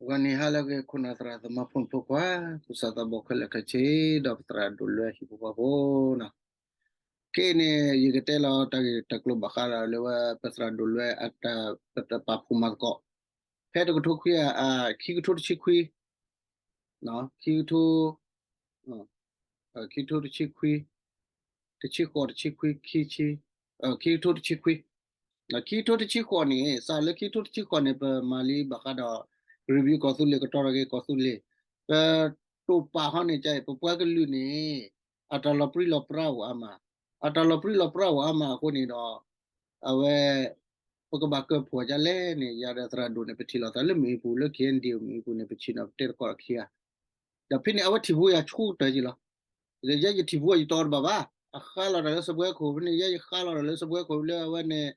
ဂီၤနံၤဟါလၢအဂ့ၤ ခိၣ်နၢ်သရၣ်သမါဖိမုၣ်ဖိခွါ, သူၣ်စၢ်သးဘီခဲလၢာ်ခဲဆ့ ဒီးပသရၣ်ဒိၣ်လွဲဟံၣ်ဖိဃီဖိနီၤ. ခဲအံၤန့ၣ် ယကတဲလီၤတၢ်ဂ့ၢ်တၢ်ကျိၤဘၣ်ဃးဒီးလၢဝဲပသရၣ်ဒိၣ်လွဲအတၢ် ပတၢ်ပာ်ဖှိၣ်မၤသကိး ဖဲတကထိခွံ အ ခံကထိတဆံခွံ ခံကထိ ခံကထိတဆံခွံ, တဆံဃိး, တဆံခွံ, ခံဆံ, ခံကထိတဆံခွံ, ခံကထိတဆံဃိးန့ၣ် စးလၢခံကထိတဆံဃိးန့ၣ် ပမၤလံဘၣ်ဃးဒီး review ကီၢ်သူလ့ၤ ကတီၤထီၣ်က့ၤကီၢ်သူလ့ၤ, ပတိာ်ပာ်ဟီန့ၣ် ကပပှၤကလုာ်န့ၣ် အတၢ်လီၤပြံလီၤပြါအိၣ်အါမး, အတၢ်လီၤပြံလီၤပြါအိၣ်အါမးအဃိန့ၣ်ဒီး အဝဲ ပကဘၣ်ကၢၢ်ဖှိၣ်ဒ်လဲၣ်န့ၣ် ယၤဒီးသရၣ်ဒိၣ်န့ၣ် ပထံၣ်လိာ်သးလၢမ့ၣ်အူပူၤ လၢ KNDO မ့ၣ်အူပူၤန့ၣ် ပဆ့ၣ်နီၤပတဲသကိးခံဂၤ ဒီးဖဲန့ၣ် အဝဲထံၣ်ဖိယၤဆူကတၢၢ်က့ၤလီၤ. ယဲယထံၣ်ဖိယတီတဘၣ်ဘၣ်, အဃါလီၤတၢ်လၢစပွဲခိၣ်ဖဲန့ၣ် ယဲယဃါလီၤတၢ်လၢစပွဲခိၣ်လၢအဝဲန့ၣ်,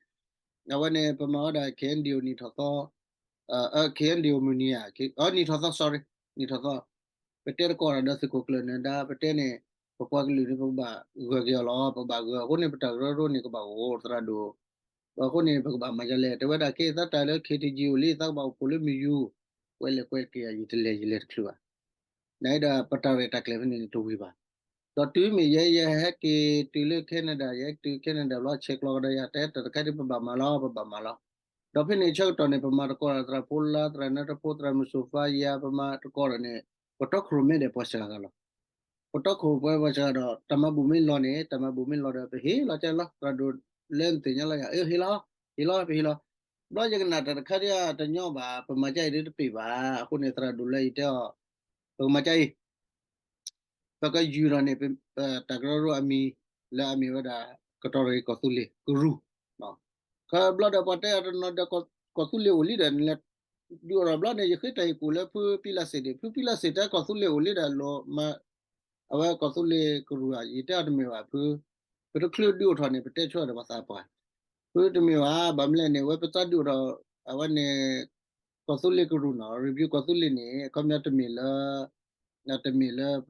အဝဲန့ၣ် ပမၤဝဲဒၣ် KNDO နံၣ်ထီၣ်သီ, KNDO မုၢ်နံၤဧါ, နံၣ်ထီၣ်သီ sorry, နံၣ်ထီၣ်သီ, ပတဲသကိးတၢ်ဒီးသုးခိၣ်ကျၢၢ်နၢၤဒါ ပတဲန့ၣ် ပပှၤကလုာ်န့ၣ် ပကဘၣ်ဂၢၢ်က့ၤအီၤလီၤ, ပဘၣ်ဂၢၢ်အဃိန့ၣ် ပတၢ်ကရၢကရိန့ၣ် ကဘၣ်အိၣ်သရၣ်ဒိၣ် အဃိန့ၣ် ပကဘၣ်မၤဒ်လဲၣ်, တဲဝဲဒၣ်ကဲသးတၢ်လၢ KTG အိၣ်လံ သးကဘၣ်အိၣ်ဖှိၣ်လၢမ့ၣ်အူ, ကွဲးလဲၣ်ကွဲးက့ၤယၤ ယတလဲၤ ယလဲၤတချုးဘၣ်. နဒၣ်ပတၢ်ရဲၣ်တၢ်ကျဲၤဖဲန့ၣ်န့ၣ်တဝံၤဘၣ်. ဒီးတုၤမ့ၢ်ယဲ ယဟဲက့ၤတုၤလၢ Canada, ယဟဲတုၤ Canada ဘျီ ဆဲးကျိးကဒီးယၤ တဲတၢ်တခါဒ်ပဘၣ်မၤလီၤ ပဘၣ်မၤလီၤ. ဒီးဖဲန့ၣ်ဆၢကတီၢ်န့ၣ် ပမၤသကိးဒီးသရၣ်ဖိလါ သရၣ်နၢတဖိ သရၣ်မုၢ်စိၤဖါယၤ ပမၤသကိးဒီးန့ၣ် ပတီခိၣ်ရိၣ်မဲဒီးပှၤစှၤဂၤလီၤ. ပတီခိၣ်ရိၣ်မဲပှၤစှၤဒီး တၢ်မၤဘူၣ်မ့ၢ်လီၤန့ၣ် တၢ်မၤဘူၣ်မ့ၢ်လီၤဒီး ပဟ့ၣ်လီၤကလီၤ သရၣ်ဒိၣ်လဲနသ့ၣ်ညါလီၤယၤ အၢ ဟ့ၣ်လီၤ, ဟ့ၣ်လီၤ ပဟ့ၣ်လီၤ. ဘျီယကနၣ်တၢ်တခါဒ်တညီဘၣ်, ပမၤကါအံၤဒ်တပ့ၢ်ဘၣ်. အဃိန့ၣ် သရၣ်ဒိၣ်လဲအံၤတဲအီၤ, ပကမၤကါအံၤ ပကယူၢ်ထီၣ်န့ၣ် တၢ်ကရၢကရိအမံၤ လၢအမ့ၢ်ဝဲဒၣ် ကတီၤထီၣ်က့ၤကီၢ်သူလ့ၤကရူၢ်, ခီဘျီဒီးပှၤတဲအီၤတနီၤဒီး ကီၢ်သူလ့ၤအိၣ်လံဒီး နလဲၤဒုးအိၣ်ထီၣ်ဘျီန့ၣ် ယဃ့တၢ်ဟ့ၣ်ကူၣ်လၢဖုပံလၢစ့ၣ်ဒံး, ဖုပံလၢစ့ၣ်တဲကီၢ်သူလ့ၤအိၣ်လံဒီး လိၣ်မၤ အဝဲကီၢ်သူလ့ၤကရူၢ်ဧါ, ယတဲအီၤတမ့ၢ်ဘၣ်ဖု, ပတချုးဒုးအိၣ်ထီၣ်န့ၣ် ပတဲဆၢဒီးပှၤသးပှၢ်, ဖုတမ့ၢ်ဘၣ်, ဘၣ်မနုၤလဲၣ်န့ၣ် အဝဲပသးဒုးအိၣ်ထီၣ် အဝဲန့ၣ် ကီၢ်သူလ့ၤကရူၢ်နီၤ, review ကီၢ်သူလ့ၤန့ၣ် အခီပညီတမ့ၢ်လၢ တမ့ၢ်လၢပ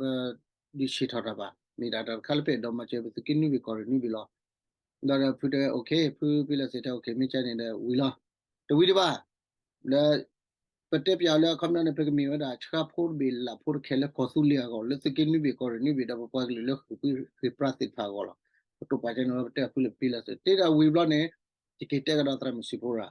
ဒုးဆံးထီၣ်တၢ်ဘၣ်, မ့ၢ်ဒၣ်တၢ်တခါလၢပအဲၣ်ဒိးမၤစၢၤပသုးက့နွံဘ့ၣ်ကီၢ်ရ့ၣ်နွံဘ့ၣ်လီၤ. ဒီးဖုတဲ okay, ဖုပံလၢစ့ၣ်တဲ okay မ့ၢ်ကဲန့ၣ်ဒီးဝံၤလီၤ. တဝံၤတဘၣ်, ဒီး ပတဲပျးလၢအခီပညီန့ၣ် ပကမ့ၢ်ဝဲဒၣ်ဆှါဖိတဘ့ၣ်လၢ်ဖိတခဲလၢကီၢ်သူလ့ၤအဂီၢ် လၢသုးက့နွံဘ့ၣ်ကီၢ်ရ့ၣ်နွံဘ့ၣ်ဒီးပပှၤကလုာ်လၢဃ့ၢ်ပြါသ့ၣ်တဖၣ်အဂီၢ်လီၤ. ပတိာ်ပာ်ကဲန့ၣ်လီၤ ပတဲဖုလၢပံလၢစ့ၣ် တဲဒၣ်ဝံၤဘျီန့ၣ် ယက့ၤတဲကဒီးသရၣ်မုၣ်စံးဖိရၤ,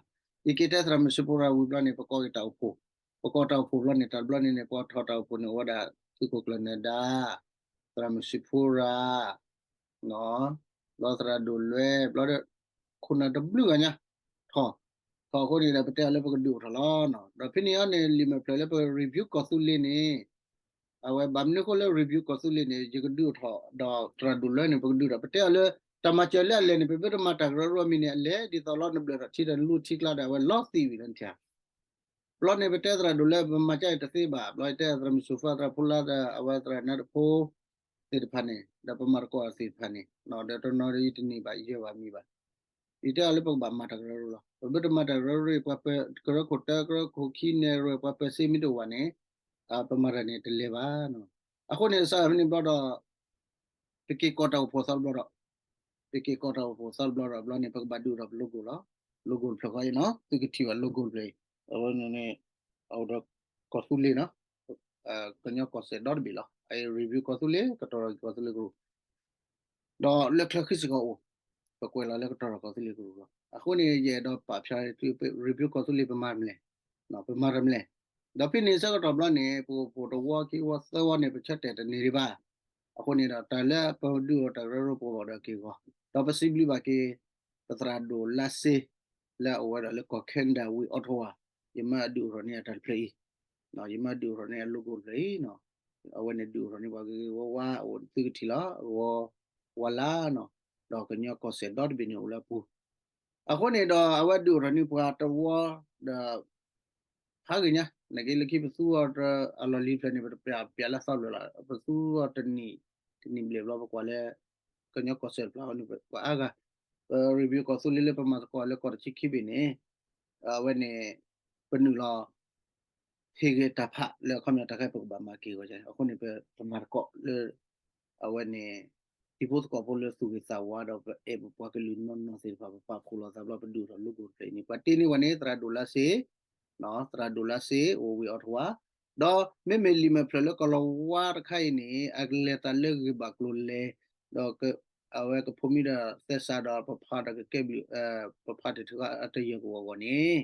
ယက့ၤတဲသရၣ်မုၣ်စံးဖိရၤဝံၤဘျီန့ၣ် ပကိးက့ၤတၢ်အိၣ်ဖှိၣ်, ပကိးတၢ်အိၣ်ဖှိၣ်ဘျီန့ၣ် တၢ်ဘျီန့ၣ်န့ၣ် ပှၤထီၣ်တၢ်အိၣ်ဖှိၣ်န့ၣ် အိၣ်ဝဲဒၣ်သုးခိၣ်ကျၢၢ်နၢၤဒါ သရၣ်မုၣ်စံးဖိရၤ ဘျီသရၣ်ဒိၣ်လွဲ ဘျီဒီး ခိၣ်နၢ်တဘျုးဂၤညါ ထီၣ်, ထီၣ်အဃိန့ၣ်ဒီး ပတဲအီၤလၢပကဒုးအိၣ်ထီၣ်လီၤ. ဒီးဖဲန့ၣ်အီၤန့ၣ် လံာ်မဲာ်ဖျၢၣ်လၢပ review ကီၢ်သူလ့ၤန့ၣ် အဝဲဘၣ်မနုၤအဃိလၢ review ကီၢ်သူလ့ၤန့ၣ် ယကဒုးအိၣ်ထီၣ်ဒီးသရၣ်ဒိၣ်လွဲန့ၣ် ပကဒုးဒီး ပတဲအီၤလၢ တၢ်မၤစၢၤလၢအလဲၤန့ၣ် ပမ့ၢ်တမၤတၢ်ကရၢကရိအမံၤန့ၣ် အလဲၤဒ်သိးလီၤ နဘျၢၣ်ထီၣ်ထံဒီးနလူထံကျါဒီး အဝဲလီၤသံဝံၤလၢနထံၣ်ဧါ. ဘျီန့ၣ် ပတဲသရၣ်ဒိၣ်လွဲ ပမၤကါအံၤတသ့ဘၣ်. ဘျီတဲသရၣ်မုၣ်စူၤဖါ သရၣ်ဖိလါဒီး အဝဲသရၣ်နၢတဖိ သ့ၣ်တဖၣ်န့ၣ် ဒီးပမၤသကိးသ့ၣ်တဖၣ်န့ၣ် ဒီးတနီၤဒီးယတန့ၢ်ဘၣ်ယဲၢ်ဘၣ်မံၤဘၣ်. ယတဲအီၤလၢပကဘၣ်မၤတၢ်ကရၢကရိလီၤ. ပမ့ၢ်တမၤတၢ်ကရၢကရိ ပှၤပၢၤကရၢခိၣ်တၢ ကရၢခိၣ်ခံန့ၣ် ပှၤပၢၤစ့မ့ၢ်တအိၣ်ဘၣ်န့ၣ် ပမၤတၢ်န့ၣ်တလဲၤဘၣ်. အဃိန့ၣ် စးဖဲန့ၣ်ဘျီဒီး ပက့ၤကိးတၢ်အိၣ်ဖှိၣ်သီတဘျီဒီး ပက့ၤကိးတၢ်အိၣ်ဖှိၣ်သီတဘျီဒီး ဘျီန့ၣ် ပကဘၣ်ဒုးအိၣ်ထီၣ်ပ logo လီၤ. Logo တဖျၢၣ်ဃီအံၤနီၤ သုကထံၣ်ဘၣ် logo တဖျၢၣ်အံၤ အဝဲန့ၣ်န့ၣ် အအိၣ်ဒီးကီၢ်သူလ့ၤနီၤ ကညီကီၢ်စဲၣ်ဒီတဘ့ၣ်လီၤ. အအံၤ review ကီၢ်သူလ့ၤ ကတီၤထီၣ်က့ၤကီၢ်သူလ့ၤကရူၢ် ဒီးလၢချၢဃံစ့ၢ်ကီးအိၣ် ပကွဲးလီၤလၢကတီၤထီၣ်ကီၢ်သူလ့ၤကရူၢ်လီၤ. အဃိန့ၣ် ယအဲၣ်ဒိးပာ်ဖျါ review ကီၢ်သူလ့ၤ ပမၤတမလဲၣ်, ပမၤတမလဲၣ်. ဒီးဖဲန့ၣ်ဆၢကတီၢ်ဘျီန့ၣ် ပအိၣ်ဖှိၣ်တဝီခံဝီသၢဝီန့ၣ် ပဆၢတဲာ်တန့ၢ်ဒံးဘၣ်. အဃိန့ၣ်ဒီး တၢ်လၢပဒုးအိၣ်တၢ်ကရၢကရိ ပကဘၣ်ဒီးက့ၤဂီၤ ဒီးပစံးဘျုးဘၣ်က့ၤ ပသရၣ်ဒိၣ်လါစ့ လၢအအိၣ်ဝဲဒၣ်လၢကီၢ် Canada ဝ့ၢ် Ottawa ယမ့ၢ်ဒုးအိၣ်ထီၣ်န့ၢ်အတၢ်တဖျၢၣ်အံၤ, ယမ့ၢ်ဒုးအိၣ်ထီၣ်န့ၢ်အ logo တဖျၢၣ်အံၤနီၤ. အဝဲန့ၣ်ဒုးအိၣ်ထီၣ်န့ၢ်ပှၤဂ့ၤဂ့ၤဝါဝါ အိၣ်သုကထံၣ်လီၤ ဂီၤဝါလၢ်နီၤ. ဒီးကညီကီၢ်စဲၣ်ဒီတဘ့ၣ်န့ၣ်အိၣ်လၢအပူၤ အဃိန့ၣ်ဒီး အဝဲဒုးအိၣ်ထီၣ်န့ၢ်ပှၤတဝီဒီး ဖးဂ့ၤညါ နာ်က့လၢခံပသူအီၤ အလီၢ်လံၤဖျၢၣ်န့ၣ် ပတပျးပျးလၢသီဖျၢၣ်လီၤ. ပသူအီၤတနံၣ် တနံၣ်ဘျဲၣ်ဘျီ ပကွၢ်လၢ ကညီကီၢ်စဲၣ်တဖျၢၣ်အီၤန့ၣ် ပှၤအါဂၤ ပ review ကီၢ်သူလ့ၤလၢပမၤသကိးလၢကီၢ်တဆံခံဘ့ၣ်န့ၣ် အဝဲန့ၣ် ပနုာ်လီၤ ဟ့ၣ်ဂ့ၤတၢ်ဖးလၢအခီပညီတၢ်ခါ ပကဘၣ်မၤက့ၤဂီၤကါ. အဃိန့ၣ် ပမၤသကိးလၢ အဝဲန့ၣ် တံၤဖိသကိးဖိလၢသူၣ်ဂ့ၤသးဝါဒီး ပအဲၣ်ပပှၤကလုာ်နီၢ်နီၢ်သ့ၣ်တဖၣ် ပပာ်ဖှိၣ်လိာ်သးဘျီ ပဒုးအိၣ်ထီၣ် logo တဖျၢၣ်အံၤန့ၣ် ပှၤတ့န့ၢ်ဝဲန့ၣ် သရၣ်ဒိၣ်လါစ့ သရၣ်ဒိၣ်လၢစ့အိၣ်ဝ့ၢ်အီထဝါ, ဒီးမ့မ့ၢ်လံာ်မဲာ်ဖျၢၣ်လၢကီၢ်လီၤဝါတခါအံၤန့ၣ် အကလဲၤသးလၢဂ့ၢ်ဘၣ်ကျိၤလဲၤ, ဒီးအဝဲကဖိးမံဒီးသဲစးဒီးပဖးတၢ်ကကဲဘျုး, ပဖးတၢ်တဂၤအတယၢၢ်ကဝီၤအဂီၢ်န့ၣ်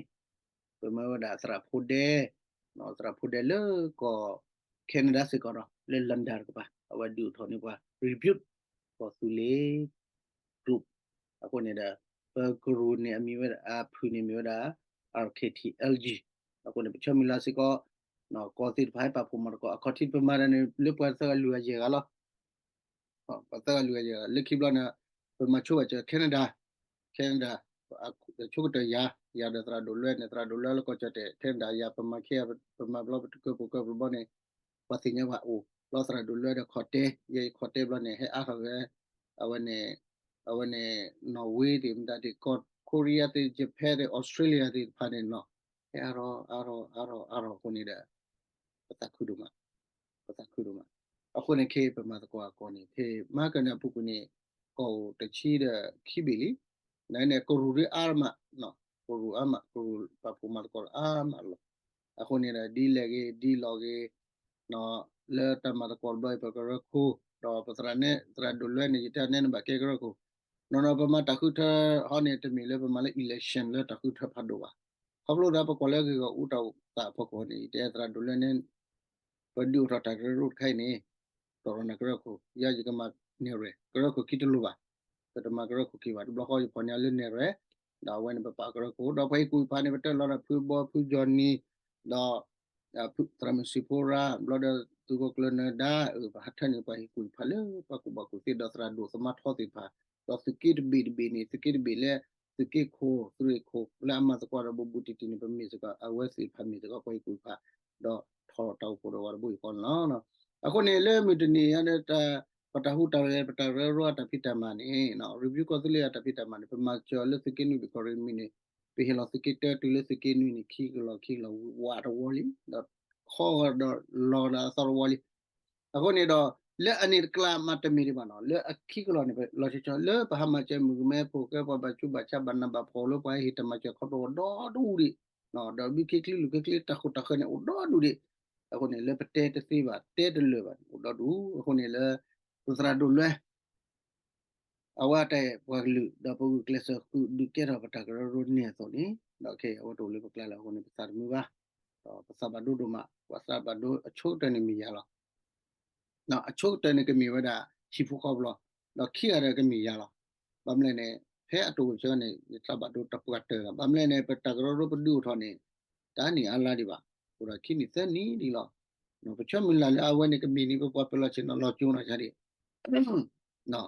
ပမၢဝဲဒၣ်သရၣ်ဖိဒဲ, သရၣ်ဖိဒဲလၢကီၢ် Canada စ့ၢ်ကီးဒီး လၢ London တကပၤ အဝဲဒုးအိၣ်ထီၣ်န့ၢ်ပှၤ rebuke ကီၢ်သူလ့ၤ group အဃိန့ၣ်ဒီး ပကရူၢ်န့ၣ်အမံၤဝဲဒၣ် အဖုၣ်န့ၣ်မ့ၢ်ဝဲဒၣ် R K T L G အဃိန့ၣ် ပဆၢမုၢ်လၢ်စ့ၢ်ကီး ကီၢ်သ့ၣ်တဖၣ်ဟဲပာ်ဖှိၣ်မၤသကိး အခီၣ်ထံးပမၤတၢ်န့ၣ် လၢပှၤသၢဂၤလွံၢ်ဂၤယဲၢ်ဂၤလီၤ. ပှၤသၢဂၤလွံၢ်ဂၤယဲၢ်ဂၤ လၢခံဘျီန့ၣ် ပမၤဆိဘၣ်စၢၤ Canada, Canada ဆိကတၢၢ်ယၤ, ယၤဒီးသရၣ်ဒိၣ်လွဲန့ၣ် သရၣ်ဒိၣ်လွဲလၢကီၢ်ကၠီၣ်တဲၣ် Canada ယၤ ပမၤခ့ ပမၤဘျီပတကၢၢ်ပူၤကၢၢ်ပူၤဘျီန့ၣ် ပှၤသ့ၣ်ညါဘၣ်အိၣ် ဘျီသရၣ်ဒိၣ်လွဲဒီးခီၣ်တဲ, ယဲယခီၣ်တဲဘျီန့ၣ် ဟဲအါထီၣ်ဝဲ အဝဲန့ၣ် အဝဲန့ၣ် Norway သ့ၣ် မတၤသ့ၣ် Korea သ့ၣ် Japan သ့ၣ် Australia သ့ၣ်တဖၣ်န့ၣ်နီၤ ဟဲအါထီၣ် အါထီၣ် အါထီၣ် အါထီၣ်အဃိန့ၣ်ဒီး ပသးခုဒိၣ်မး, ပသးခုဒိၣ်မး. အဃိန့ၣ်ခဲအံၤပမၤသကိးအကီၢ်န့ၣ် ဖဲမဟါကၢန့ၣ်အပူၤကွံာ်န့ၣ် ကီၢ်အိၣ်တဆံဒီးခံဘ့ၣ်လံ. နန့ၣ် ကရူၢ်ဒ်အါမး, ကရူၢ်အါမး, ကရူၢ်ပာ်ဖှိၣ်မၤသကိးအါမးလီၤ. အဃိန့ၣ်ဒီး ဒ်လဲၣ်ဂ့ၤ ဒ်လဲၣ်ဂ့ၤ လၢတၢ်မၤသကိးတဘျီအံၤ ပကရၢခိၣ် ဒီးပသရၣ်န့ၣ် သရၣ်ဒိၣ်လွဲန့ၣ် ယတဲန့ၣ်ဘၣ်ကဲကရၢခိၣ် နီၢ်နီၢ် ပမၤတၢ်ဃုထၢဟီန့ၣ် တမ့ၢ်လၢပမၤလၢ election လၢတၢ်ဃုထၢဖးဒိၣ်ဘၣ်. ခီဖျိလၢပကွၢ်လၢဂ့ၢ်ဂီၢ်အူတၢ်အိၣ်သးအဖီခိၣ်န့ၣ် ယတဲသရၣ်ဒိၣ်လွဲန့ၣ် ပဒုးအိၣ်ထီၣ်တၢ်ကရၢကရိတခါအံၤန့ၣ် တီၢ်ရီၣ်နၤကရၢခိၣ် ယၤယကမၤနဲၣ်ရွဲၣ် ကရၢခိၣ်ခံတလိၤဘၣ်. ပတမၤကရၢခိၣ်ခံဘၣ် တဘျီဃီယဖီၣ်န့ၢ်လၢနဲၣ်ရွဲၣ် ဒီးအဝဲန့ၣ်ပပာ်ကရၢခိၣ် ဒီးပှၤဟ့ၣ်ကူၣ်ဟ့ၣ်ဖးန့ၣ် ပတဲလီၤဒီးဖုဘီ ဖုကၠီၣ်နံၤ ဒီး သရၣ်မုၣ်စံးဖိရၣ် ဘျီဒီးသုးခိၣ်ကျၢၢ်နၢၤဒါ ပဟးထၢန့ၢ်ပှၤဟ့ၣ်ကူၣ်ဟ့ၣ်ဖးလၢပှၤကူၣ်ဘၣ်ကူၣ်သ့ဒီးသရၣ်ဒိၣ်သမါထီသ့ၣ်တဖၣ် ဒီးသုးက့တဘ့ၣ်တဘ့ၣ်န့ၣ် သုးက့တဘ့ၣ်လၢ သုးက့ခိၣ် သုးရ့ၣ်ခိၣ်လၢအမၤသကိးဒီးဘူးဘူးတံၢ်တံၢ်န့ၣ် ပမ့ၢ်စ့ၢ်ကီး အဝဲသ့ၣ်တဖၣ်မ့ၢ်စ့ၢ်ကီးပှၤဟ့ၣ်ကူၣ်ဟ့ၣ်ဖး ဒီးထီၣ်တၢ်အိၣ်ဖှိၣ်ဒီးဝဲတဘိယူၢ်ဃီန့ၣ်လီၤ. အဃိန့ၣ် လၢမုၢ်တနံၤအံၤဒီး ပတၢ်ဟူးတၢ်ဂဲၤ ပတၢ်ရၢရိအတၢ်ဖံးတၢ်မၤန့ၣ် rebuke ကီၢ်သူလ့ၤအတၢ်ဖံးတၢ်မၤန့ၣ် ပမၤစၢၤလၢသုးက့နွံဘ့ၣ်ကီၢ်ရ့ၣ်နွံန့ၣ် ပဟ့ၣ်လီၤသုးက့တၢတုၤလၢသုးက့နွံန့ၣ် ခံကလီၢ်ခံကလီၢ်ဝးတဝီလံ ဒီးခီဒီးလီၤဒီးအသီတဝီလံ. အဃိန့ၣ်ဒီး လၢအန့ၣ်တကျါမးတမ့ၢ်ဒံးဘၣ်နီၤ လၢအခံကလီၢ်န့ၣ် လီၤဆီဆီ လၢပဟးမၤစၢၤမုၣ်ကမဲဖိၣ်ဃဲ ပှၤဘၣ်ဆူးဘၣ်ဆါ ဘၣ်နးဘၣ်ဖှီၣ်လၢပှၤဟ့ၣ်တၢ်မၤစၢၤခီဖျိဒီဒူၣ်ဒံး ဒီးဘုခ့ချံလူၢ်ခ့ချံတၢ်ဃိၣ်တၢ်ဃၢၤန့ၣ် အိၣ်ဒီဒူၣ်ဒံး. အဃိန့ၣ် လၢပတဲတသ့ဘၣ် တဲတလၢာ်ဘၣ်န့ၣ် အိၣ်ဒီဒူၣ်. အဃိန့ၣ်လၢ ပသရၣ်ဒိၣ်လွဲ အဝဲအတၢ်အဲၣ်ပှၤကလုာ် ဒီးပဂုာ်ကျဲးစၢးဃုာ်ဒုးကဲထီၣ်ပတၢ်ကရၢကရိန့ၣ်အသိးန့ၣ် ဒီးခဲအံၤအဝဲတအိၣ်လၢပကျါလၢအဃိန့ၣ် ပသးတမုာ်ဘၣ်. ဒီးပသးဘၣ်ဒိဒိၣ်မး ပှၤသးဘၣ်ဒိအဆိကတၢၢ်န့ၣ်မ့ၢ်ယၤလီၤ. အဆိကတၢၢ်န့ၣ်ကမ့ၢ်ဝဲဒၣ် ဟံၣ်ဖိဃီဖိလီၤ. ဒီးခံဂၤဒီးကမ့ၢ်ယၤလီၤ. ဘၣ်မနုၤလဲၣ်န့ၣ် ဖဲအတအိၣ်ဆၢန့ၣ် ယသးဘၣ်ဒိတပှၤတၢၢ်လီၤ. ဘၣ်မနုၤလဲၣ်န့ၣ် ပတၢ်ကရၢကရိပဒုးအိၣ်ထီၣ်န့ၣ် တၢ်နံၣ်အါလါဒံးဘၣ်, အိၣ်ဒီးခံနံၣ်သၢနံၣ်ဒံးလီၤ. ပဆၢမုၢ်လၢ်လၢအဝဲန့ၣ်ကမ့ၢ်န့ၣ် ပပှၤပၢၤလီၢ်ဆ့ၣ်နီၤလီၤကၠိနီၤဆါဒံး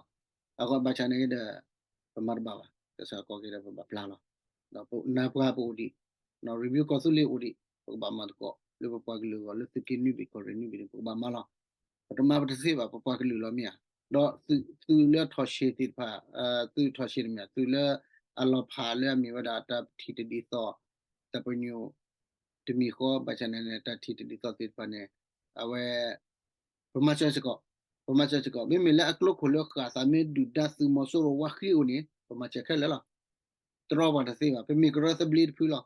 အဃိဘၣ်ဆၣ်န့ၣ်ဒီး ပမၤတဘၣ်ဘၣ်, ကစၢ်ကီးက့ၤဒီးပဘၣ်ပျၢ်လီၤ. ဒီးပနၢ်ပှၤပအိၣ်ဒံး, rebuke ကီၢ်သူလ့ၤအိၣ်ဒံး, ပကဘၣ်မၤသကိး လၢပပှၤကလုာ်အဂီၢ် လၢသုးက့နွံဘ့ၣ်ကီၢ်ရ့ၣ်နွံဘ့ၣ်န့ၣ် ပကဘၣ်မၤလီၤ. ပတမၤပတသ့ဘၣ် ပပှၤကလုာ်လီၤမ့ၢ်ဧါ. ဒီးသုးလၢထီၣ်ရှ့သ့ၣ်တဖၣ်, သုးထီၣ်ရှ့တမ့ၢ် သုးလၢအလီၤဖးလၢအမ့ၢ်ဝဲဒၣ်တၢ်ထံၣ်တဒ်သိး, တၢ်ပညိၣ် တမံၤဃီ ဘၣ်ဆၣ်န့ၣ်န့ၣ် တၢ်ထံၣ်တဒ်သိးသ့ၣ်တဖၣ်န့ၣ် အဝဲ ပမၤစၢၤစ့ၢ်ကီး, ပမၤစၢၤစ့ၢ်ကီး, မ့မ့ၢ်လၢအကျိခိၣ်လၢဃာ်သးမ့ၢ်ဒုၣ်ဒါသုးမီၤစိရိၤဝါဃံးအိၣ်န့ၣ် ပမၤစၢၤခဲလၢာ်လီၤ. တရီပှၤတသ့ဘၣ်, ပမ့ၢ်ကရၢသဘျ့တဖုလီၤ.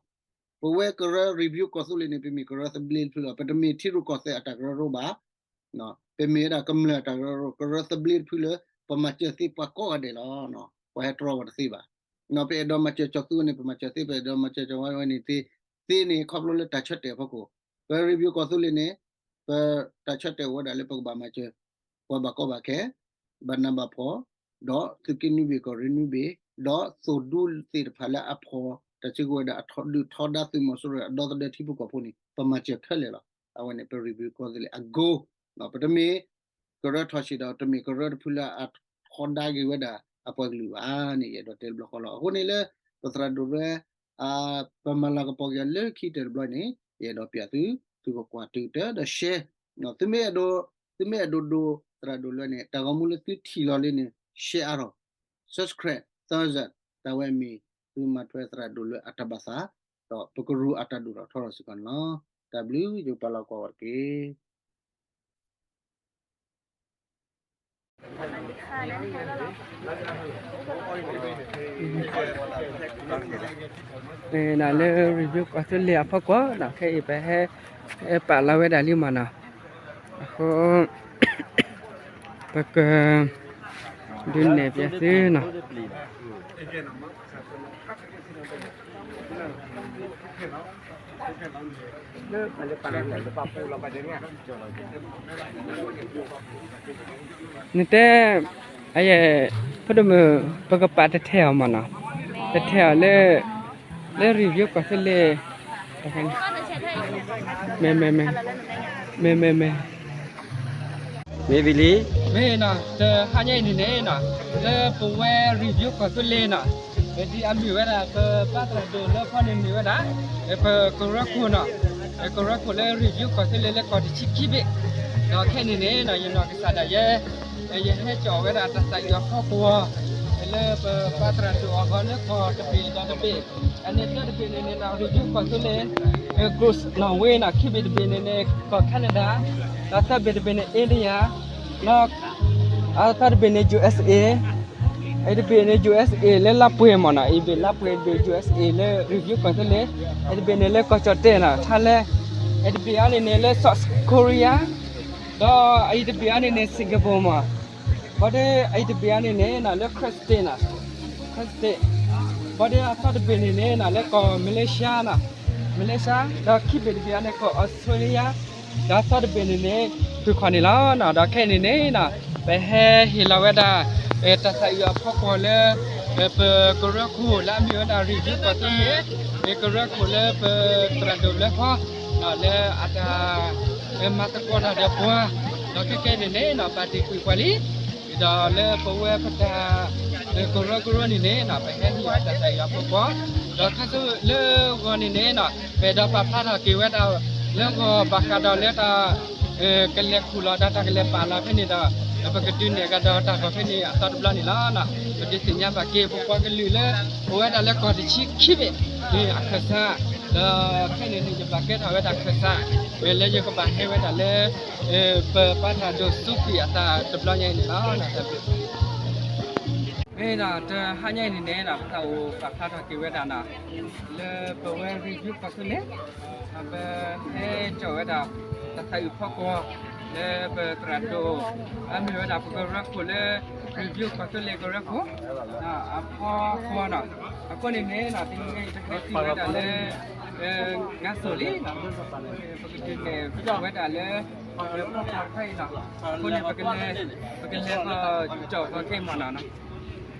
ပဝဲကရၢ rebuke ကီၢ်သူလ့ၤန့ၣ် ပမ့ၢ်ကရၢသဘျ့တဖုလီၤ. ပတမ့ၢ်ထံရူၢ်ကီၢ်သဲးအတၢ်ကရၢကရိဘၣ် ပမ့ၢ်ဝဲဒၣ်ကမျၢၢ်တၢ်ကရၢကရိ ကရၢသဘျ့တဖုလၢ ပမၤစၢၤသ့ပှၤကိးဂၤဒဲးလီၤ. ပှၤဟဲတရီပှၤတသ့ဘၣ်. ပအဲၣ်ဒိးမၤစၢၤကၠီၤသူန့ၣ် ပမၤစၢၤသ့, ပအဲၣ်ဒိးမၤစၢၤကၠီၤဝါဝဲန့ၣ်သ့, သ့န့ၣ် ခီဖျိလၢတၢ်ဆၢတဲာ်အဖီခိၣ်, ပ rebuke ကီၢ်သူလ့ၤန့ၣ် ပတၢ်ဆၢတဲာ်အိၣ်ဝဲဒၣ်လၢပကဘၣ်မၤစၢၤ ပှၤဘၣ်ကီဘၣ်ခဲ ဘၣ်နးဘၣ်ဖှီၣ်, ဒီးသုးက့နွံဘ့ၣ်ကီၢ်ရ့ၣ်နွံဘ့ၣ်, ဒီးသိၣ်ဒူသ့ၣ်တဖၣ်လၢအဖီၣ်တၢ်စုကဝဲၤဒီးအဒုးထီဒါသုးမီၤစိရိၤအဒီသဒၢထံဖိကီၢ်ဖိန့ၣ် ပမၤစၢၤခဲလၢာ်လီၤ. အဝဲန့ၣ် ပ rebuke ကီၢ်သူလ့ၤအ goal, ပတမ့ၢ်ကရၢထီၣ်ရှ့ဒီး တမ့ၢ်ကရၢတဖုလၢအထီဒါက့ၤဝဲဒၣ်အပှၤကလုာ်ဘၣ်န့ၣ် ယအဲၣ်ဒိးတဲတဘျီဃီလီၤ. အဃိန့ၣ်လၢ ပသရၣ်ဒိၣ်လွဲ ပမၤလၤကပီၤက့ၤလၢခံတၢၢ်တဘျီန့ၣ် ယအဲၣ်ဒိးပျးသု သုကကွၢ်တုၤတၢ်ဒီး share, သုမ့ၢ်အဲၣ်ဒိး, သုမ့ၢ်အဲၣ်ဒိးဒိးသရၣ်ဒိၣ်လွဲန့ၣ် တၢ်ဂီၤမူလၢသုထံၣ်လီၤလံန့ၣ် share အါထီၣ်, subscribe, thumbs up, တၢ်ဝဲအမ့ၢ် သုမၤထွဲသရၣ်ဒိၣ်လွဲအတၢ်ဘၣ်သး, ဒီးပကရူၢ်အတၢ်ဒိၣ်ထီၣ်ထီထီၣ်စ့ၢ်ကီးန့ၣ်လီၤ. တၢ်ဘျုးယပာ်လီၤကွၢ်ဝဲတက့ၢ်. လၢ review ကီၢ်သူလ့ၤအဖီခိၣ်နီၤ ခဲအံၤပဟဲ ဟဲပာ်လီၤဝဲဒၣ်လံမးနီၤ, အဃိ ပက ဒုးနဲၣ်ပျဲသုနီၤ. နတဲ အယဲၢ် ဖိဒိၣ်မုၣ် ပကပာ်တထဲအီၤမးနီၤ, တထဲအီၤလၢ လၢ review ကီၢ်သူလ့ၤ မ့ၢ် မ့ၢ် မ့ၢ် မ့ၢ် မ့ၢ် မ့ၢ် မ့ၢ်နီၤ တဟါညါအံၤန့ၣ်န့ၣ်နီၤ လၢပဝဲ review ကီၢ်သူလ့ၤနီၤ ဒ်အမ့ၢ်ဝဲဒၣ် ပပၢ်သရၣ်ဒိၣ်လၢဖီန့ၣ်မ့ၢ်ဝဲဒၣ် ပကရၢခိၣ်နီၤ, ကရၢခိၣ်လၢ review ကီၢ်သူလ့ၤလၢကီၢ်တဆံခံဘ့ၣ်, ဒီးခဲအံၤန့ၣ်န့ၣ်နီၤ ယနီၢ်ကစၢ်ဒၣ်ယဲ ယဟဲကၠီၣ်ဝဲဒၣ်တၢ်သးအုးအဖီခိၣ် လၢပပၢ်သရၣ်ဒိၣ်အဂီၢ်လၢကီၢ်တဘ့ၣ်ဒီးတဘ့ၣ်, အန့ၣ်သၢတဘ့ၣ်န့ၣ်န့ၣ်နီၤ review ကီၢ်သူလ့ၤ Group Norway နီၤ, ခံဘ့ၣ်တဘ့ၣ်န့ၣ်န့ၣ် ကီၢ် Canada, ဒီးသၢဘ့ၣ်တဘ့ၣ်န့ၣ် India, ဒီး အသၢတဘ့ၣ်န့ၣ် ယူၣ်အ့စ့ၣ်အ့ၣ်, အံၤတဘ့ၣ်န့ၣ် ယူၣ်အ့စ့ၣ်အ့ၣ် လၢလါပှ့ၤမးနီၤ, အံၤဘ့ၣ်လါပှ့ၤတဘ့ၣ် ယူၣ်အ့စ့ၣ်အ့ၣ် လၢ review ကီၢ်သူလ့ၤ, အံၤတဘ့ၣ်န့ၣ်လၢကီၢ်ကၠီၣ်တဲၣ်နီၤ Thailand, အံၤတဘ့ၣ်အံၤန့ၣ်န့ၣ်လၢ South Korea, ဒီးအံၤတဘ့ၣ်အံၤန့ၣ်န့ၣ် Singapore မး, ဘၣ်ဒီးအံၤတဘ့ၣ်အံၤန့ၣ်န့ၣ်နီၤ လၢ Christian နီၤ, Christian, ဘၣ်ဒီးအသီတဘ့ၣ်န့ၣ်န့ၣ်နီၤ လၢကီၢ် Malaysia နီၤ, Malaysia, ဒီးခံဘ့ၣ်တဘ့ၣ်အံၤန့ၣ် ကီၢ် Australia, ဒီးအသီတဘ့ၣ်န့ၣ်န့ၣ် ဖုၣ်ခီၣ်န့ၣ်လီၤနီၤ, ဒီးခဲအံၤန့ၣ်န့ၣ်နီၤ ပဟဲဟ့ၣ်လီၤဝဲဒၣ် တၢ်သးအုးအဖီခိၣ်လၢ ပကရၢခိၣ်လၢအမ့ၢ်ဝဲဒၣ် review ကီၢ်သူလ့ၤ, ကရၢခိၣ်လၢပသရၣ်ဒိၣ်လၢဖီ လၢအတၢ် မၤသကိးတၢ်ဒီးပှၤ, ဒီးခဲကဲန့ၣ်န့ၣ်နီၤ ပာ်တ့ၢ်ကွံာ်ပှၤလံ, ဒီးလၢပဝဲပတၢ် ကရၢကရိန့ၣ်န့ၣ်နီၤ ပဟဲဟ့ၣ်ဝဲတၢ်သးအုးအဖီခိၣ်, ဒီးခါဆူလၢဂီၤန့ၣ်န့ၣ်နီၤ ပအဲၣ်ဒိးပာ်ဖျါထီၣ်က့ၤဝဲဒၣ် လၢဂီၤဘၣ်ဃးဒီးလၢတၢ် ကလဲၤခူၣ်လီၤဒီးတၢ်ကလဲၤပာ်လီၤဖဲန့ၣ်ဒီး ပကဒုးနဲၣ်ကဒီးတၢ်ဂီၤဖဲန့ၣ်အသီတဘျီန့ၣ်လီၤ. ပဒုးသ့ၣ်ညါဘၣ်က့ၤ ပပှၤကလုာ်လၢ အိၣ်ဝဲဒၣ်လၢကီၢ်တဆံခံဘ့ၣ် အခၢၣ်စး, ဒီးခဲအံၤန့ၣ်န့ၣ် ယဘၣ်ကဲထီၣ်ဝဲဒၣ်ခၢၣ်စး လၢယကဘၣ်ဟဲဝဲဒၣ်လၢ ပပၢ်သရၣ်ဒိၣ်စူဖံးအသးတဘျီညါအံၤန့ၣ်လီၤ. မ့ၢ်ဒီးတဟါညါအံၤန့ၣ်န့ၣ် ပသးအိၣ်ပာ်ဖျါထီၣ်က့ၤဝဲဒၣ်နီၤ လၢပဝဲ review ကီၢ်သူလ့ၤ ပဟဲကၠီၣ်ဝဲဒၣ် တၢ်သးအုးဖီခိၣ် လၢပသရၣ်ဒိၣ် အမ့ၢ်ဝဲဒၣ်ပကရၢခိၣ်လၢ review ကီၢ်သူလ့ၤကရၢခိၣ် အဖီခိၣ်နီၤ, အဃိန့ၣ်န့ၣ်နီၤ တနံၤညါအံၤ ပဟဲတုၤဝဲဒၣ်လၢ ငါစိၤလံနီၤ, ပကတုၤန့ၣ်ဝဲဒၣ်လၢ ဖီခိၣ်တခါအံၤနီၤ, အဃိန့ၣ် ပကလဲၤဃီၤကၠီၣ်ဃီၤက့ၤမးနီၤနီၤ.